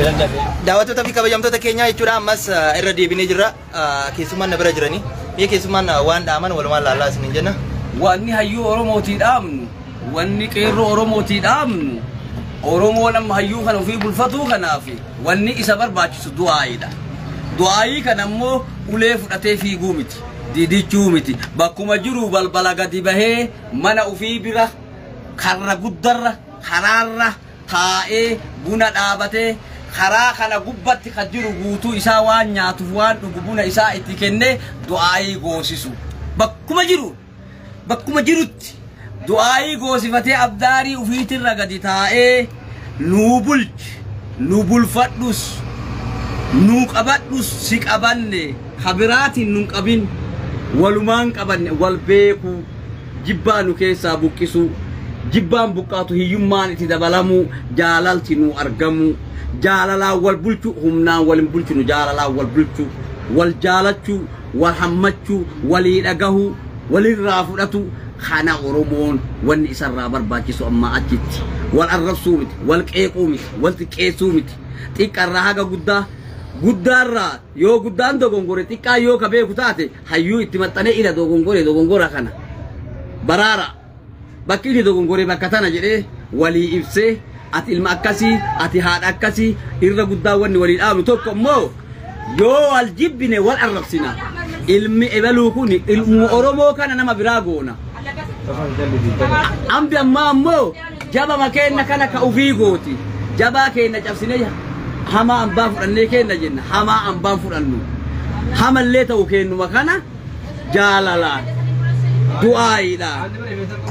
Daawwattoota fi kabajamtoota keenyaa jechuudha ammas irra deebinee jirra. Keessummaan na bira jiranii. Mee keessummaan waan dhaaman walumaan laallaa isiniin jenna. Wanni hayyuu Oromootii dhaamnu, wanni qeerroo Oromootii dhaamnu, Oromoon amma hayyuu kana ofii bulfatuu kanaaf wanni isa barbaachisu du'aayiidha. Du'aayii kana immoo ulee fudhatee fiiguu miti, didichuu miti. Bakkuma jiru balbala gadi bahee mana ofii bira karra guddarra karaarra taa'ee buna dhaabatee karaa kana gubbatti kan jiru guutuu isaa waan nyaatuuf waan dhugu buna isaa itti kennee du'aayii goosisu. Bakkuma jiru bakkuma jirutti du'aayii goosifatee abdaarii ufiitirra gadi taa'ee nuu bulchi nu bulfadhus nuu qabadhus si qabanne kabiraatiin nun qabin walumaan qabanne wal beekuu jibbaa nu keessaa buqqisuu jibbaan buqqaatu hiyyummaan itti dabalamuu jaalalti nu argamuu jaalalaan wal bulchuu humnaan wal hin bulchinu jaalalaan wal bulchuu wal jaalachuu wal hammachuu walii dhagahuu walirraa fudhatu kana Oromoon wanni isarraa barbaachisu amma achitti wal arrabsuu miti wal qeequu miti wal xiqqeessuu miti xiqqarraa haga guddaa guddaarraa yoo guddaan dogongore xiqqaa yoo ka beeku taate hayyuu itti maxxanee ila dogongore dogongora kana baraara bakki inni dogongore bakka tana jedhee walii ibsee ati ilma akkasii ati haadha akkasii irra guddaa wanni walii dhaabnu tokko immoo yoo wal jibbine wal arrabsina ilmi ebaluu kun ilmu Oromoo kana nama biraa goona. Ambi ammaa ammoo jabama keenna kana ka ufii gooti. Jabaa keenna cabsine hamaa ambaa fudhannee keenna jenna hamaa ambaan fudhannu. Hamallee ta'u keennuma kana jaalalaan du'aayiidhaan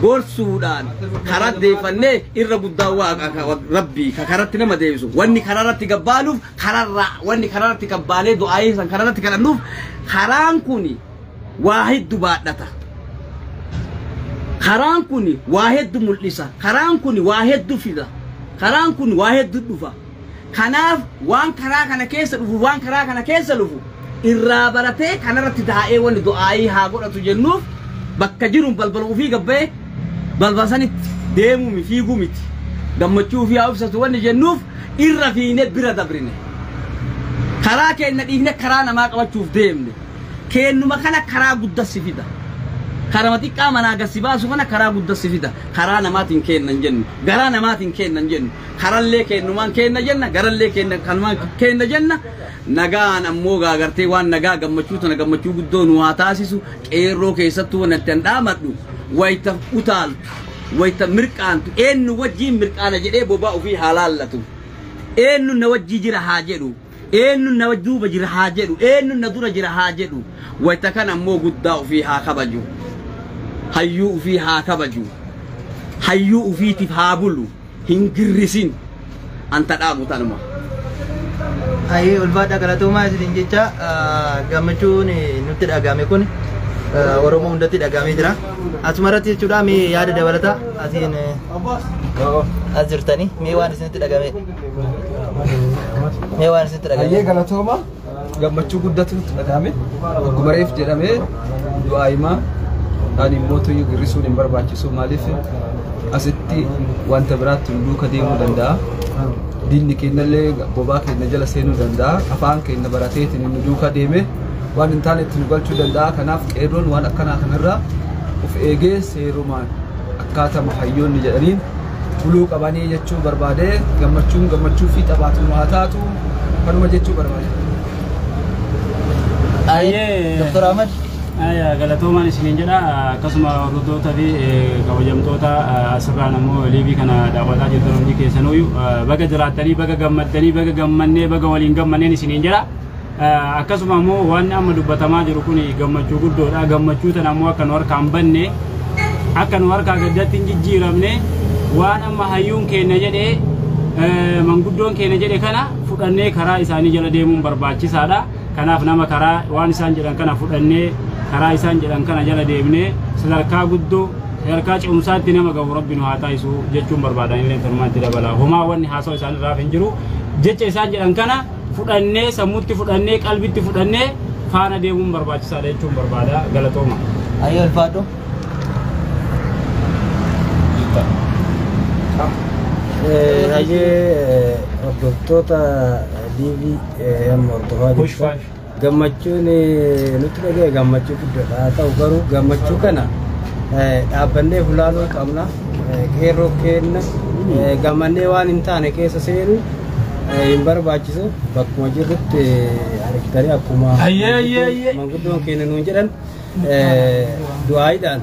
gorsuudhaan karaa deeffannee irra guddaa waaqa rabbii ka karatti nama deebisu wanni karaarratti gabbaanuuf kararraa wanni karaarratti gabbaalee du'aayii san karaarratti kadhannuuf karaan kun waa hedduu baadhata. Karaan kun waa hedduu mul'isa. Karaan kun waa hedduu fida. Karaan kun waa hedduu dhufa. Kanaaf waan karaa kana keessa dhufu waan karaa kana keessa dhufu irraa baratee kanarratti taa'ee wanni du'aayii haa godhatu jennuuf bakka jiruun balbala ofii gabbee balbala sanitti deemuu miti fiiguu miti gammachuu ofii haa ibsatu wanni jennuuf irra fiinee bira dabrine. Karaa keenya dhiifne karaa namaa qabachuuf deemne kennuma kana karaa guddaa si fida. Karama xiqqaa manaa gasi baasu kana karaa guddaa si fida. Karaa namaatiin kennan jennu garaa namaatiin kennan jennu karallee kennumaan kenna jenna garallee kenna kanumaan kenna jenna. Nagaan ammoo gaagartee waan nagaa gammachuu tana gammachuu guddoo nu haa taasisu qeerroo keessattuu waan itti dhaamadhu wayita utaaltu wayita mirqaantu eenyu wajjiin mirqaana jedhee bobaa ofii haa laallatu eenyu na wajjii jira haa jedhu eenyu na duuba jira haa jedhu eenyu na dura jira haa jedhu wayita kana ammoo guddaa ofii haa kabaju hayyuu ofii haa kabaju hayyuu ofiitiif haa bulu hin girrisin anta dhaamu tanuma. Ayyee ulfaadha galatoomaa isiniin jecha gammachuun nutti dhagahame kun Oromoo hundatti dhagahamee jira. Asuma irratti jechuudha mee yaada dabalataa asiin as jirtanii mee waan isinitti dhagahame mee waan isinitti dhagahame. Ayyee galatooma gammachuu guddatu nutti dhagahame akkuma reef jedhamee du'aa himaa ani immoo tuyyuu girrisuun hin barbaachisu maaliif asitti wanta biraatti duuka deemuu danda'a. Diinni keenyallee bobaa keenya jala seenuu danda'a. Afaan keenya barateetiin nu duuka deeme waan hin taane itti nu galchuu danda'a. Kanaaf qeerroon waan akkanaa kanarraa of eegee seerumaan akkaatama hayyoonni jedhaniin buluu qabanii jechuu barbaade gammachuun gammachuu fi taphaatu nu haa taatu kanuma jechuu barbaade. Ayyee. Dr. Ahmad. Galatoomaan isiniin jedha akkasuma hordoftoota fi kabajamtoota asirraan ammoo liivii kana daawwataa jirtan hundi keessanuyyuu baga jiraattanii baga gammaddanii baga gammannee baga waliin gammanneen isiniin jedha. Akkasuma ammoo waan amma dubbatamaa jiru kun gammachuu guddoodha. Gammachuu tana ammoo akka nu harkaa hin banne akka nu harkaa gaddatti hin jijjiiramne waan amma hayyuun keenya jedhee manguddoon keenya jedhe kana fudhannee karaa isaanii jala deemuun barbaachisaadha. Kanaaf nama karaa waan isaan jedhan kana fudhannee karaa isaan jedhan kana jala deemnee sadarkaa guddoo sadarkaa ce'umsaatti nama gahu rabbi nu haa taasisu jechuun barbaadan illee tonumaatti dabala. Homaa wanni haasawaa isaan irraa hin jiru. Jecha isaan jedhan kana fudhannee sammuutti fudhannee qalbitti fudhannee faana deemuun barbaachisaadha jechuun barbaada galatooma. Ayyee ulfaadhu. Hayyee hordoftoota Hordoftoota DV amma hordofaa jirtu. Gammachuun nutti dhaga'e gammachuu guddaadha. Haa ta'u garuu gammachuu kana dhaabbannee fulaaluu qabna. Qeerroo kenna gammannee waan hin taane keessa seenu hin barbaachisu. Bakkuma jirrutti argitanii akkuma manguddoon keenya nuun jedhan du'aayiidhaan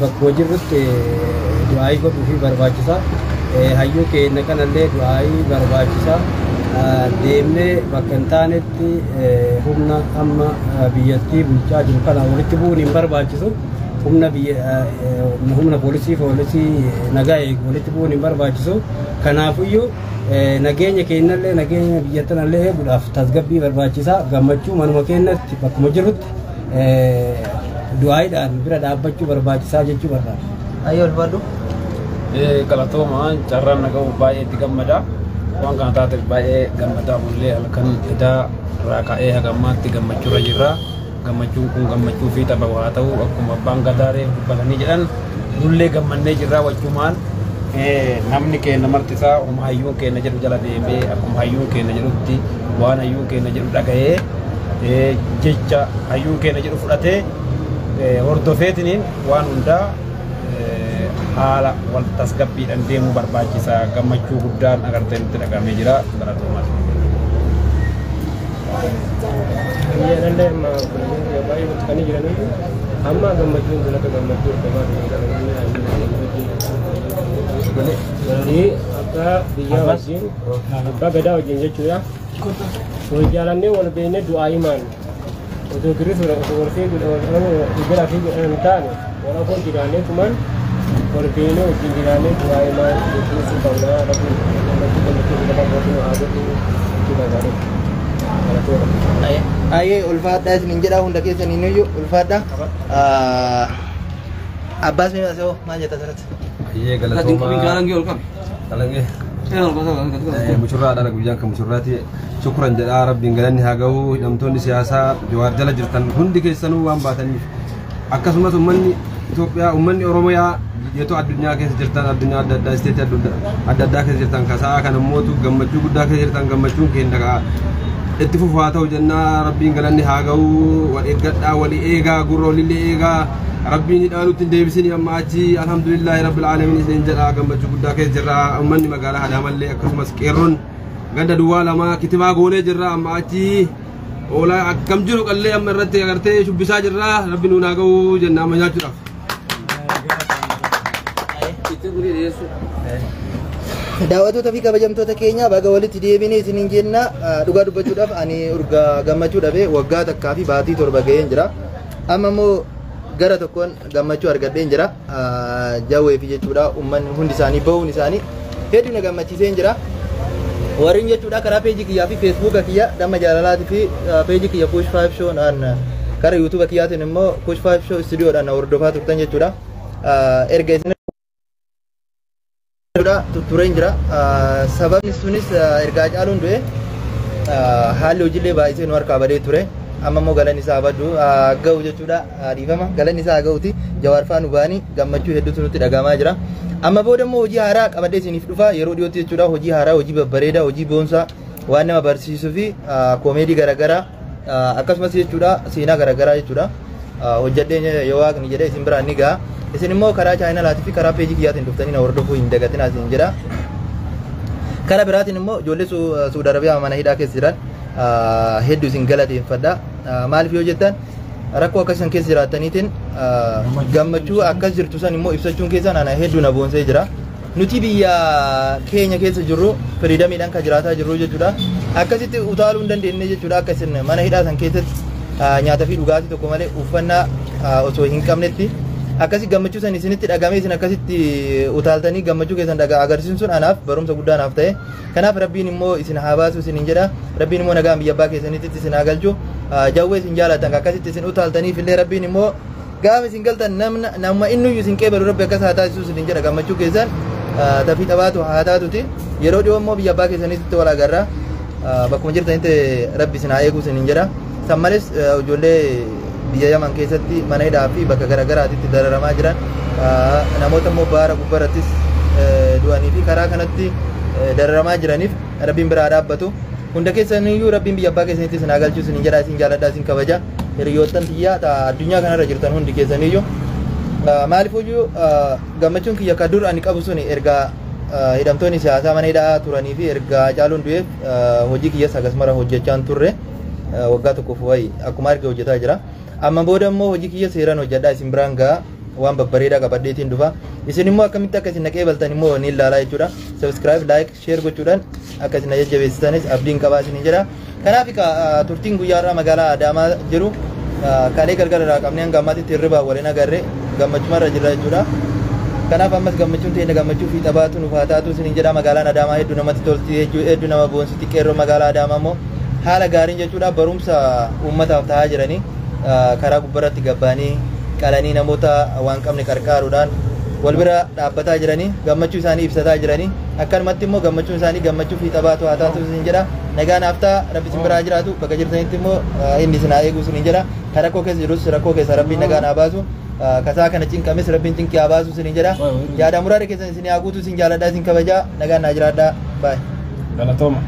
bakkuma jirrutti du'aayii godhuu fi barbaachisa. Hayyuu keenya kanallee du'aayii barbaachisa. Deemnee bakka hin taanetti humna amma biyyattii bulchaa jiru kana walitti bu'uun hin barbaachisu. Humna biyya humna poolisii nagaa eegu walitti bu'uun hin barbaachisu. Kanaafiyyuu nageenya keenyallee nageenya biyya tanallee eeguudhaaf tasgabbii barbaachisa. Gammachuu manuma keenyatti bakkuma jirrutti du'aayiidhaan bira dhaabbachuu barbaachisaa jechuu barbaada. Ayyee ulfaadhu. Galatooma carraan naga'u baay'ee itti gammada. Waan kana taateef baay'ee gammadaa bullee halkan edaa irraa ka'ee haga ammaatti gammachuurra jirra. Gammachuun kun gammachuu fi tapha haa ta'u akkuma abbaan gadaaree dubbatanii jedhan nullee gammannee jirra wachumaan namni keenya marti isaa akkuma hayyuun keenya jedhu jala deemee akkuma hayyuun keenya jedhutti waan hayyuun keenya jedhu dhaga'ee jecha hayyuun keenya jedhu fudhatee hordofeetiniin waan hundaa haala wal tasgabbiidhaan deemuu barbaachisa. Gammachuu guddaan agartee nutti dhaga'amee jira. Galatoomaa. Amma gammachuun kun akka gammachuu hordofaa akka biyyaa wajjin abbaa gadaa wajjin jechuudha. Wal jaalannee wal beeknee du'aa himaan otoo girrisuudha osoo wal fiiguudha wal fiiguudha hin taane wal afoo jiraannee tuman wal beeknee wajjin jiraannee du'aa himaan jechuun qabnaa rabbiin gammachuu gammachuu lafa godhu haa godhu jechuu barbaade. Ayyee ulfaadhaa isiniin jedhaa hunda keessaniin iyyuu ulfaadhaa. Abbaas mee asoo maal jetta asirratti? Ayyee galatooma. Qalangee. Mucurraadhaan guyyaan kan mucurraati. Shukran jedhaa rabbiin galanni haa gahu. Hidhamtoonni siyaasaa Jawaar jala jirtan hundi keessanuu waan baataniif. Akkasumas uummanni Itoophiyaa uummanni Oromiyaa biyyoota addunyaa keessa jirtan addunyaa adda addaa isteetii adda addaa keessa jirtan kasaa kan ammootu gammachuu guddaa keessa jirtan gammachuun keenya itti fufaa ta'u jennaa rabbiin galanni haa gahu. Wal eeggadhaa wal eegaa gurra walillee eegaa rabbiin hidhaa nutti hin deebisin amma achi alhamdulillaahi rabbil aalamiin isin jedhaa gammachuu guddaa keessa jirra. Uummanni magaalaa Adaamallee akkasumas qeerroon ganda duwwaa lama kitibaa goonee jirra amma achi oolaa akkam jiru qallee amma irratti agartee shubbisaa jirra rabbi nuun haa gahu jenna amma nyaachuudhaaf. Daawwattoota fi kabajamtoota keenya baga walitti deebinee isiniin jenna. Dhugaa dubbachuudhaaf ani urgaa gammachuu dhabee waggaa takkaa fi baatii 7 ga'een jira. Amma immoo gara tokkoon gammachuu argadheen jira. Jawwee fi jechuudha uummanni hundi isaanii bahuun isaanii hedduu na gammachiiseen jira. Warreen jechuudha karaa peejii kiyyaa fi feesbuuka kiyya damma jaalalaatii fi peejii kiyya Push 5 Show dhaan karaa yuutuuba kiyyaatiin immoo Push 5 Show istuudiyoodhaan na hordofaa turtan jechuudha. Erga isin tureen jira. Sababni sunis ergaa caaluun du'e haalli hojiilee baay'isee nu harkaa badee ture. Amma immoo galanni isaa baddu gahu jechuudha dhiifama galanni isaa gahuuti Jawaar faa nu ba'anii gammachuu hedduutu nutti dhagahamaa jira. Amma booda immoo hojii haaraa qabadhee isiniif dhufa yeroo dhiyootti jechuudha hojii haaraa hojii babbareedaa hojii boonsaa waan nama barsiisuu fi koomeedii garaagaraa akkasumas jechuudha seenaa garaagaraa jechuudha hojjedhee yoo waaqni jedhee isin biraan ni gaha. Isin immoo karaa chaayinalaatii fi karaa peejii kiyyaatiin dhuftanii na hordofuu hin dagatinaa isin jedha. Karaa biraatiin immoo ijoollee Suudi Arabiyaa mana hidhaa keessa jiran hedduu isin galateeffadha. Maaliif yoo jettan rakkoo akkasiin keessa jiraattaniitiin gammachuu akkas jirtu san immoo ibsachuun keessan ana hedduu na boonsee jira. Nuti biyya keenya keessa jirru firiidamiidhaan kan jiraataa jirru jechuudha. Akkasitti utaaluu hin dandeenye jechuudha akka isin mana hidhaa san keessatti nyaataa fi dhugaatii tokko malee uffannaa osoo hin qabnetti akkasi gammachuu san isinitti dhagame isin akkasitti utaaltanii gammachuu keessan dhagaa agarsiisuun sun anaaf barumsa guddaa naaf ta'e. Kanaaf rabbiin immoo isin haa baasu isiniin jedha. Rabbiin immoo nagaan biyya abbaa keessanitti isin haa galchu. Jawwee isin jaalatan akkasitti isin utaaltaniif illee rabbiin immoo gaafa isin galtan nama innuyyuu isin qeebalu rabbi akkas haa taasisu isiniin jedha. Gammachuu keessan tafii taphaatu haa taatuti. Yeroo dhiyoo immoo biyya abbaa keessanitti wal agarra. Bakkuma jirtanitti rabbi isin haa eegu isiniin jedha. San malees ijoollee biyya Yaman keessatti mana hidhaa fi bakka garaagaraatitti dararamaa jiran namoota immoo baara gubbaarrattis du'anii fi karaa kanatti Dararamaa jiraniif Rabbiin biraa dhaabbatu. Hunda keessaniyyuu Rabbiin biyya abbaa keessanitti isin haa galchu isin jedha, isin jaaladha, isin kabaja. Hiriyoottan tiyyaa addunyaa kanarra jirtan hundi keessaniyyuu. Maaliifuyyuu gammachuun kiyya ka dur ani qabu suni erga hidhamtoonni siyaasaa mana hidhaa turanii fi erga Hacaaluun du'eef hojii kiyyas akkasumara hojjechaan turre, waggaa tokkoof wayi akkuma arge hojjetaa jira. Amma booda immoo hojii kiyya seeraan hojjedhaa isin biraan ga'a, waan babbareedaa qabadheetiin dhufa. Isin immoo akkamitti akka isin naqee baltan immoo ni ilaalaa jechuudha. Subscribe, like, share gochuudhaan akka isin jajjabeessitanis abdiin qabaa isin jedha. Kanaaf turtiin guyyaa irraa magaalaa Adaamaa jiru kalee galgala irraa qabnee hanga ammaatti hirribaa waliin agarre gammachumarra jirra jechuudha. Kanaaf ammas gammachuun ta'e gammachuu fiixa baatu nuuf haa taatu isin jedha. Magaalaan Adaamaa hedduu namatti tolti, hedduu nama boonsiti. Qeerroo magaalaa Adaamaa immoo haala gaariin jechuudha barumsa uummataaf ta'aa jiranii, karaa gubbarratti gabbaanii qalanii namoota waan qabne qarqaaruudhaan wal bira dhaabbataa jiranii, gammachuu isaanii ibsataa jiranii. Akkanumatti immoo gammachuun isaanii gammachuu fiixa baatu haa taatu isin jedha. Nagaa naaf ta'a, Rabbi isin biraa jiraatu, bakka jirtanitti immoo inni isin haa eegu isin jedha. Kan rakkoo keessa jirus rakkoo keessa Rabbiin nagaa naa baasu, kasaa kana cinqames Rabbiin cinqii haa baasu isin jedha. Yaada muraada keessan isin haa guutu. Isin jaaladha, isin kabajaa, nagaan naa jiraadhaa, baay'ee. Galatooma.